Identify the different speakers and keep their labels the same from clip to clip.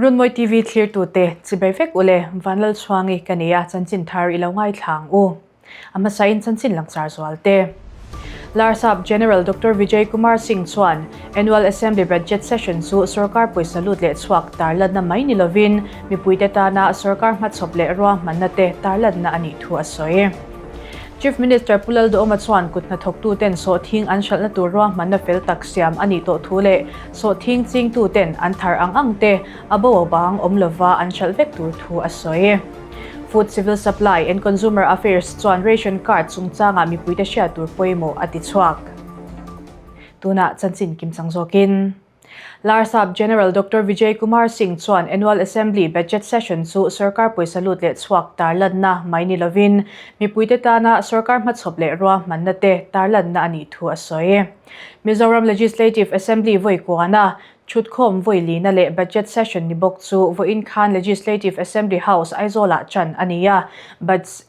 Speaker 1: Runmawi TV thlirtute chibai vek ule Vanlalchhuangi ka nia chanchin thar i lo ngaithla ang u. A hmasain chanchin langsar zual te. Larsap General Doctor Vijay Kumar Singh chuan Annual Assembly Budget Session chu sorkar pawisa lut leh chhuak tarlanna mai ni lovin mipuite tana sorkar hmachhawp leh ruahmanna te tarlanna a nih thu a sawi. Chief Minister Pu Lalduhawma chuan kut hnathawktuten sawhthing an hralhna tur ruahmanna fel tak siam a nih tawh thu leh sawhthing chingtuten an thar ang ang te a bo a bang awm lova an hralh vek tur thu a sawi. Food Civil Supply and Consumer Affairs chuan ration card chungchangah mipuite hriat tur pawimawh a ti chhuak. Tunah chanchin kimchang zawkin. Larsap General Doctor Vijay Kumar Singh chuan Annual Assembly Budget Session chu sorkar pawisa lut leh chhuak tarlanna mai ni lovin mipuite tana sorkar hmachhawp leh ruahmanna te tarlanna a nih thu a sawi. Mizoram Legislative Assembly vawi kuana thutkhawm vawi lina leh Budget Session ni bawk chu vawiin khan Legislative Assembly House Aizawlah chan a ni a.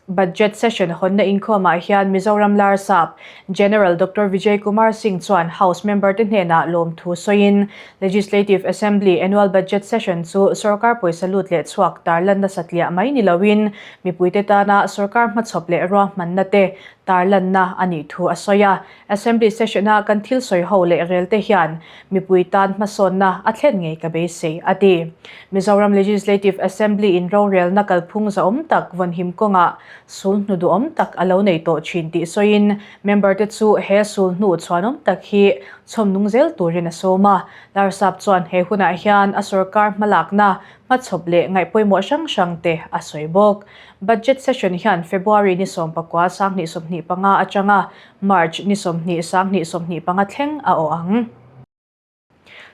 Speaker 1: Budget Session hawnna inkhawmah hian Mizoram Larsap General Doctor Vijay Kumar Singh chuan House member-te hnenah lawmthu sawiin Legislative Assembly Annual Budget Session chu sorkar pawisa lut leh chhuak tarlan nasa tliah mai ni loin mipuite tana sorkar hmachhawp leh ruahmanna te tarlanna a nih thu a sawi a. Assembly Session-a kan thil sawi ho leh relte hian mipui tan hmasawnna a thlen ngei ka beisei, a ti. Mizoram Legislative Assembly in rorelna kalphung zahawm tak vawnhim kawngah sulhnu duhawm tak a lo nei tawh thin tih sawiin member te chu he sulhnu chhuanawm tak hi chhawm nung zel turin a sawm a. Larsap chuan he hunah hian a sorkar hmalakna hmachhawp leh ngaihpawimawh hrang hrang te a sawi bawk. Budget Session hian February ni 19 2025 atanga March ni 20 2025 thleng a awh ang.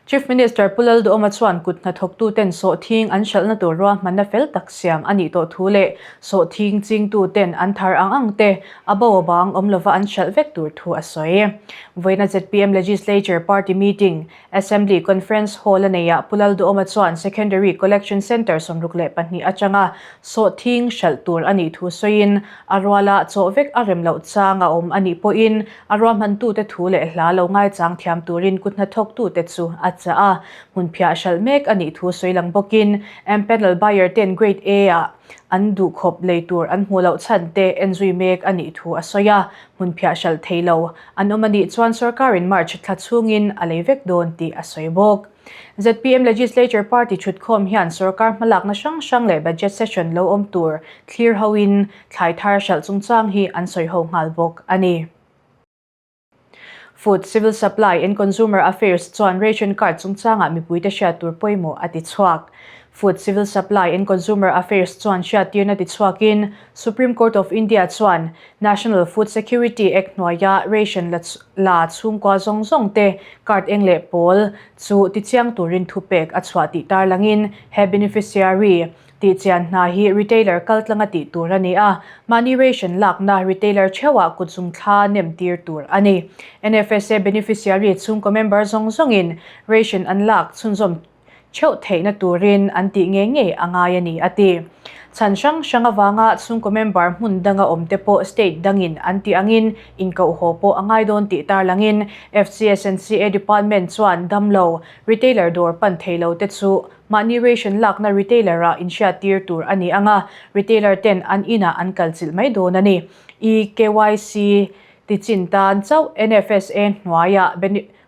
Speaker 1: Chief Minister Pu Lalduhawma chuan kut hnathawktuten sawhthing an hralhna tur ruahmanna fel tak siam a nih tawh thu leh sawhthing chingtuten an thar ang ang te a bo a bang awm lova an hralh vek tur thu a sawi. Vawiina zpm Legislature Party Meeting, Assembly Conference Hall a neiah Pu Lalduhawma chuan Secondary Collection Centre 62 atanga sawhthing hralh tur a nih thu sawiin a ruala chawh vek a rem loh chang a awm a nih pawhin A ruahmantute thu leh hla lo ngaichang thiam turin kut hnathawktute chu a chah a, hmunphiah hralh mek a nih thu sawi lang bawkin Empanel buyer ten Grade A-ah an duhkhawp lei tur an hmuh loh chhan te enzui mek a nih thu a sawi a, hmunphiah hralh thei lo an awm a nih chuan sorkarin March thla chhungin a lei vek dawn tih a sawi bawk. Zpm Legislature Party thutkhawm hian sorkar hmalakna hrang hrang leh budget session lo awm tur thlir hoin Thlai thar hralh chungchang hi an sawi ho nghal bawk a ni. Food, Civil Supply and Consumer Affairs chuan ration card chungchangah mipuite hriat tur pawimawh a ti chhuak. Food, Civil Supply and Consumer Affairs chuan hriattirna ti chhuakin Supreme Court of India chuan National Food Security Act hnuaia ration la la chhungkua zawng zawng te card eng leh pawl chu tichiang turin thupek a chhuah tih tarlangin he beneficiary Tihchian hna hi retailer kaltlanga tih tur a ni a, mahni ration lakna retailer theuhah kutzung thla nem tir tur a ni. NFSA beneficiary chhungkaw member zawng zawngin ration an lak chhunzawm theuh theihna turin an tih ngei ngei a ngai a ni, a ti. Chhan hrang hrang avanga chhungkaw member hmun danga awmte pawh state dangin an tih angin inkoh haw pawh a ngai dawn tih tarlangin FCSNCA department chuan damlo retailer dawr pan thei lote chu Mahni ration lakna retailer-ah inhriattir tur a ni ang a, retailer ten an inah an kalchilh mai dawn a ni. EKYC tichin tan chauh NFSA hnuaiah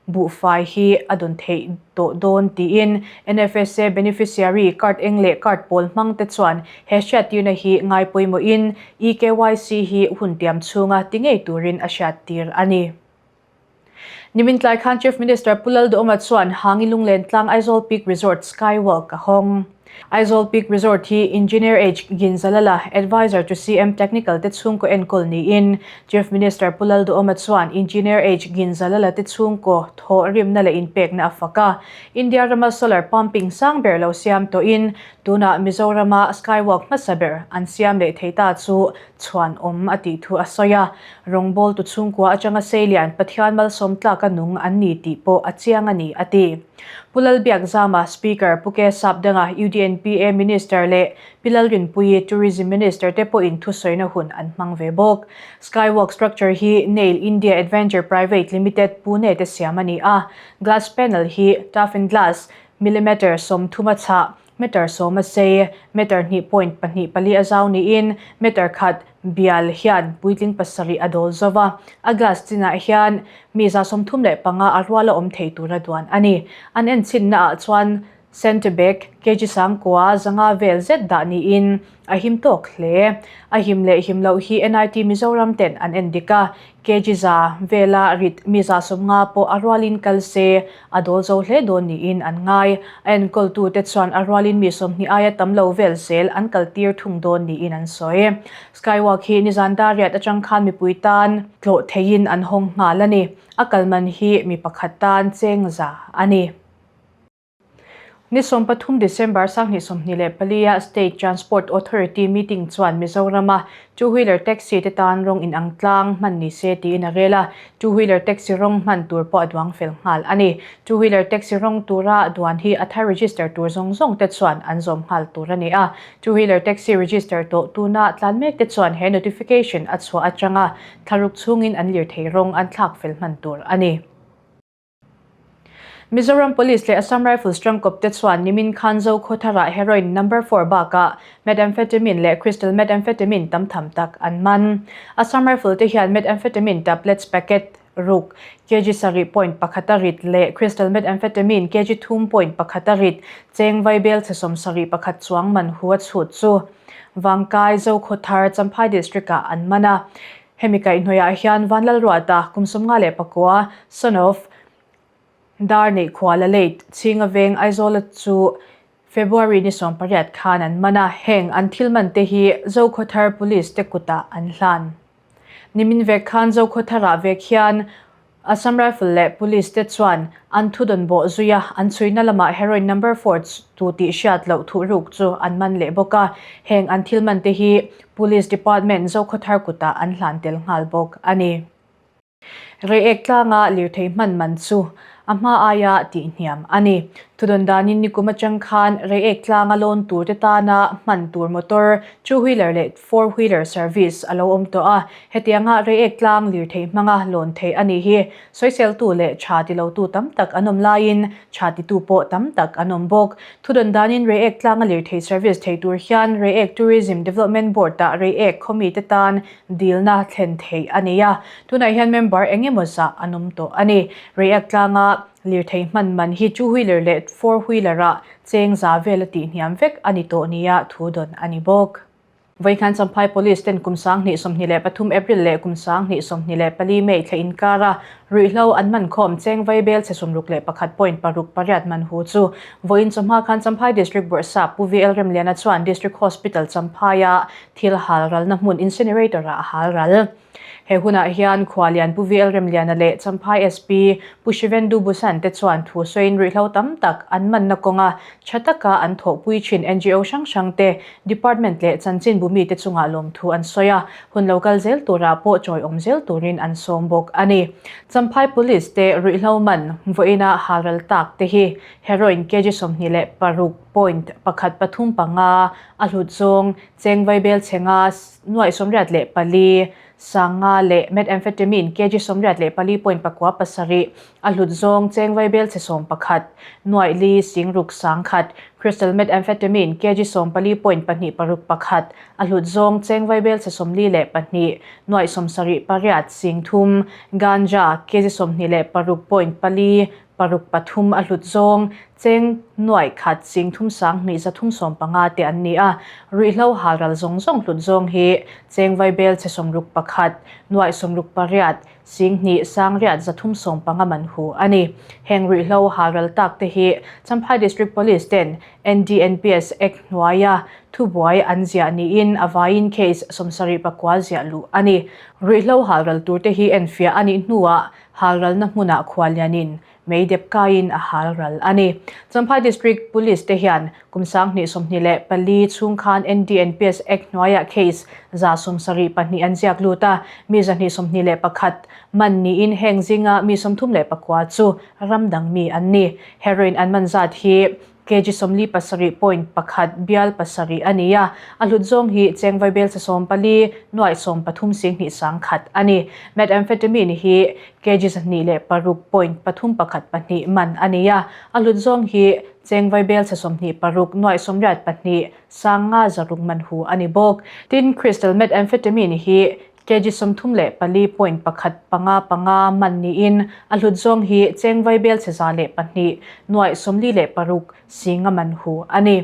Speaker 1: buhfai hi a dawn theih tawh dawn tiin NFSA beneficiary card eng leh card pawl hmang te chuan he hriattirna hi ngai pawimawhin EKYC hi hun tiam chhunga ti ngei turin a hriattir a ni. Nimin tlai khan Chief Minister Pu Lalduhawma chuan Hangi Lunglen tlang Aizawl Peak Resort Skywalk a hawng. Aizawl Peak Resort hi Engineer H Ginzalala, Adviser to CM Technical te chhungkaw enkawl niin Chief Minister Pu Lalduhawma chuan Engineer H Ginzalala te chhungkaw thawh rimna leh inpekna a fak a. India rama solar pumping sang ber lo siam tawhin tunah Mizorama Skywalk hmasa ber an siam leh thei ta chu chhuan awm a tih thu a sawi a, rawngbawltu chhungkua atanga seilian Pathian malsawm tlaka nung an ni tih pawh a chiang a ni, a ti. Pu Lalbiakzama, Speaker, Pu Ke Sapdanga, UDNPA Minister leh Pi Lalrinpuii, Tourism Minister te pawhin thusawina hun an hmang ve bawk. Skywalk structure hi Nail India Adventure Private Limited, Pune te siam a ni a, glass panel hi toughened glass, millimetre 30 a chhah. Meter sawma sei, meter hnih point pahnih pali a zau niin meter khat bial hian puitling pasarih a dawl zo va. A glass chinah hian mi 35 a ruala awm thei tura duan a ni. An enchhinna ah chuan Centre back kg 9000 vel zet dah niin a him tawk hle. A him leh him loh hi NIT Mizoram ten an en dik a, kg 100 vela rit mi 150 pawh a rualin kal se a dawl zo hle dawn niin an ngai. A enkawltute chuan a rualin mi 20 aia tam lo vel zel an kal tir thung dawn niin an sawi. Skywalk hi nizan dar riat atang khan mipui tan tlawh theihin an hawng nghal a ni. A kal man hi mi pakhat tan cheng za a ni. Ni 13 December 2024 a State Transport Authority meeting chuan Mizorama two wheeler taxi te tan rawng inang tlang hman ni se tiin a rel a, two wheeler taxi rawng hman tur pawh a duang fel nghal a ni. Two wheeler taxi rawng tura duan hi a thar register tur zawng zawng te chuan an zawm nghal tur a ni a, two wheeler taxi register tawh tuna tlan mek te chuan he notification a chhuah atanga thlaruk chhungin an lirthei rawng an thlak fel hman tur a ni. Mizoram Police leh Assam Rifles tangkawp te chuan nimin khan Zokhawtharah heroin number four bakah methamphetamine leh crystal methamphetamine tam tham tak an man. Assam Rifle te hian methamphetamine tablets packet ruk kg sarih point pakhat a rit leh crystal methamphetamine kg thum point pakhat a rit cheng vaibel chhe 71 chuang man hu a chhut chu Vangkai Zokhawthar Champhai District-ah an man a. Hemi kaihhnawihah hian Vanlalruata kum 59, son of Dar neih khuala late Chhinga veng Aizawla chu February ni 18 khan an man a, heng an thil man te hi Zokhawthar Police te kutah an hlan. Nimin vek khan Zokhawtharah vek hian Assam Rifle leh Police te chuan an thudawn bawh zui a, an chhuina lamah heroin number four tu tih hriat loh thuhruk chu an man leh bawk a, heng an thil man te hi Police Department Zokhawthar kutah an hlan tel nghal bawk a ni. Reiek tlanga lirthei hman man chu a hma aia tihhniam a ni. Thudawn danin nikum atang khan Reiek tlanga lawn tur te tana hman tur motor, two wheeler leh four wheeler service a lo awm tawh a, hetianga Reiek tlang lirthei hmanga lawn theih a nih hi sawiseltu leh tha tilotu tam tak an awm laiin tha titu pawh tam tak an awm bawk. Thudawn danin Reiek tlanga lirthei service thei tur hian Reiek Tourism Development Board-ah Reiek khawmite tan dilna thlen theih a ni a, tunah hian member eng emaw zah an awm tawh a ni. Reiek tlanga lirthei hman man hi two wheeler leh four wheeler-ah cheng za vel a tihhniam vek a ni tawh nia thu dawn a ni bawk. Vawikhan Champhai Police ten kum 2023 April leh kum 2024 May thla inkara ruihhlo an man khawm cheng vaibel chhe 61 point paruk pariat man hu chu vawiin chawhma khan Champhai District Bawrhsap Pu VL Remliana chuan District Hospital Champhaia thil hal ralna hmun incinerator-ah a hal ral. He hunah hian Khualian Pu VL Remliana leh Champhai SP Pu Shivendu Bhushan te chuan thu sawiin ruihhlo tam tak an manna kawnga tha taka an thawhpui thin NGO hrang hrang te, Department leh chanchinbu mite chungah lawmthu an sawi a, hun lo kal zel turah pawh chawiawm zel turin an sawm bawk a ni. Champhai Police te ruihhlo man vawiina halral tak te hi heroin kg 26 point pakhat pathum panga a hlut zawng cheng vaibel chhenga nuaih 84 sanga leh methamphetamine kg 84 point pakua pasarih a hlut zawng cheng vaibel chhe 11 nuaih li sing ruk sang khat crystal methamphetamine kg 14 point pahnih paruk pakhat a hlut zawng cheng vaibel chhe 42 nuaih 78 sing thum ganja kg 26 point pali paruk pathum a hlut zawng cheng nuaih khat sing thum sang hnih za thum 15 te an ni a, ruihhlo halral zawng zawng hlut zawng hi cheng vaibel chhe 61 nuaih 68 sing hnih sang riat 315 man hu a ni. Heng ruihhlo halral tak te hi Champhai District Police ten NDNPS Act hnuaia thubuai an ziah niin a vaiin case 79 ziah luh a ni. Ruihhlo halral tur te hi enfiah a nih hnuah halralna hmunah khuallianin mei dep kaiin a halral a ni. Champhai District Police te hian kum 2024 chhung khan NDNPS Act hnuaiah case 172 an ziak lut a, mi 221 man niin heng zinga mi 39 chu ram dang mi an ni. Heroin an man zat hi. kg 47 point pakhat bial pasarih a ni a, a hlut zawng hi cheng vaibel che 14 nuaih 13 singhnih 10,000 a ni. Methamphetamine hi kg 26 point pathum pakhat pahnih man a ni a, a hlut zawng hi cheng vaibel che 26 nuaih 82 sanga zaruk man hu a ni bawk. Tin, crystal methamphetamine hi kg 34 point pakhat panga panga man niin a hlut zawng hi cheng vaibel che 102 nuaih 46 singa man hu a ni.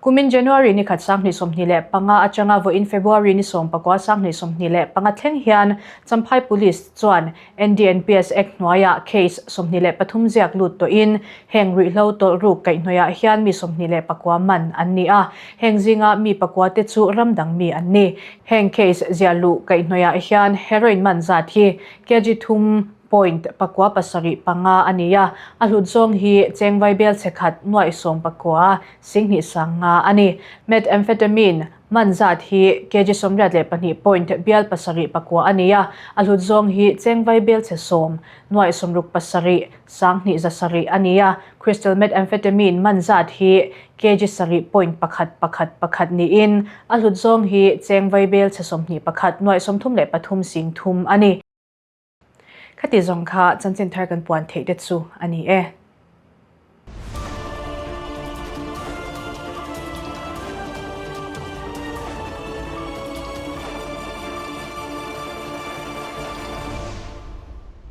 Speaker 1: Kumin January ni khat 2025 atanga vawiin February ni 19 2025 thleng hian Champhai Police chuan NDNPS Act hnuaiah case 23 ziak lut tawhin heng ruihhlo tawlh ruk kaihhnawihah hian mi 29 man an ni a, heng zinga mi pakua te chu ram dang mi an ni. Heng case ziah luh kaihhnawihah hian heroin man zat hi kg thum point pakua pasarih panga a ni a, a hlut zawng hi cheng vaibel chhe khat nuaih 19 singhnih 50 a ni. Methamphetamine man zat hi kg 82 point bial pasarih pakua a ni a, a hlut zawng hi cheng vaibel chhe 10 nuaih 67 sanghnih 700 a ni a, crystal methamphetamine man zat hi kg sarih point pakhat pakhat pakhat niin a hlut zawng hi cheng vaibel chhe 21 nuaih 33 sing thum a ni. Khati zawng kha chanchin thar kan puan theih te chu a ni e.